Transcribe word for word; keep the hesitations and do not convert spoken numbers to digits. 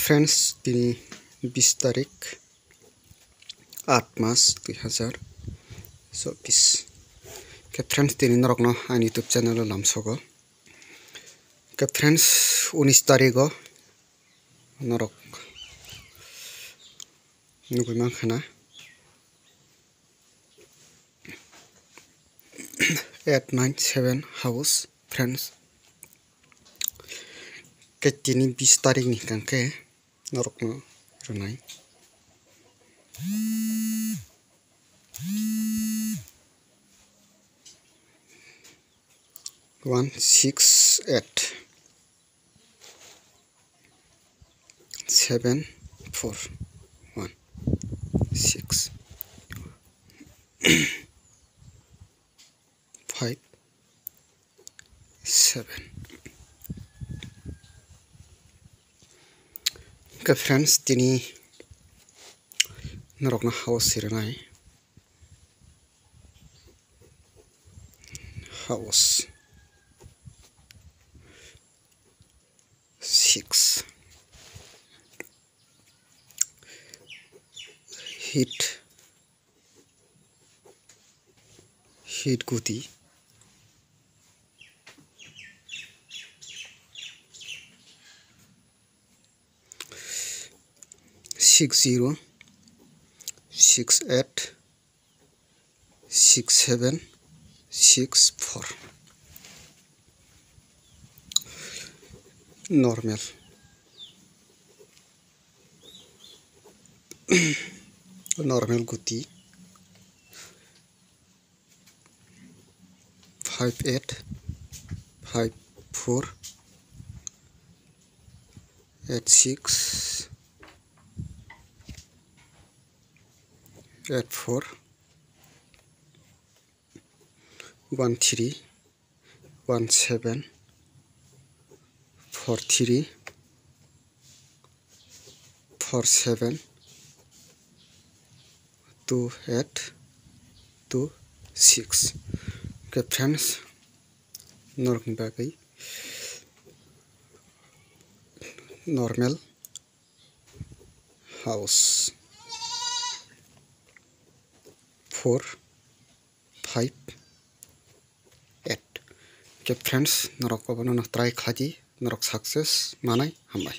Friends, tini bis tarik, aat mas dui hazar chobbish. Khe friends, tini norokno ani YouTube channel o lamsogo. Khe friends, unis tarigo norok nugui mankha na eight nine seven house, friends. Khe tini bis tarik ni hwnkha khe norokno rwnai. One six eight seven four one six five seven. Khe friends, tini norokno house sirnai. House six. Hit, hit guti. Six zero six eight six seven six four. Normal. Normal guti. Five eight, five four, eight six, eight four, one three, one seven, four three, four seven, two eight, two six. Khe friends, norokni bagwi normal house four five eight. Khe friends, norok obono no try khlai di, norok success manai, hambai.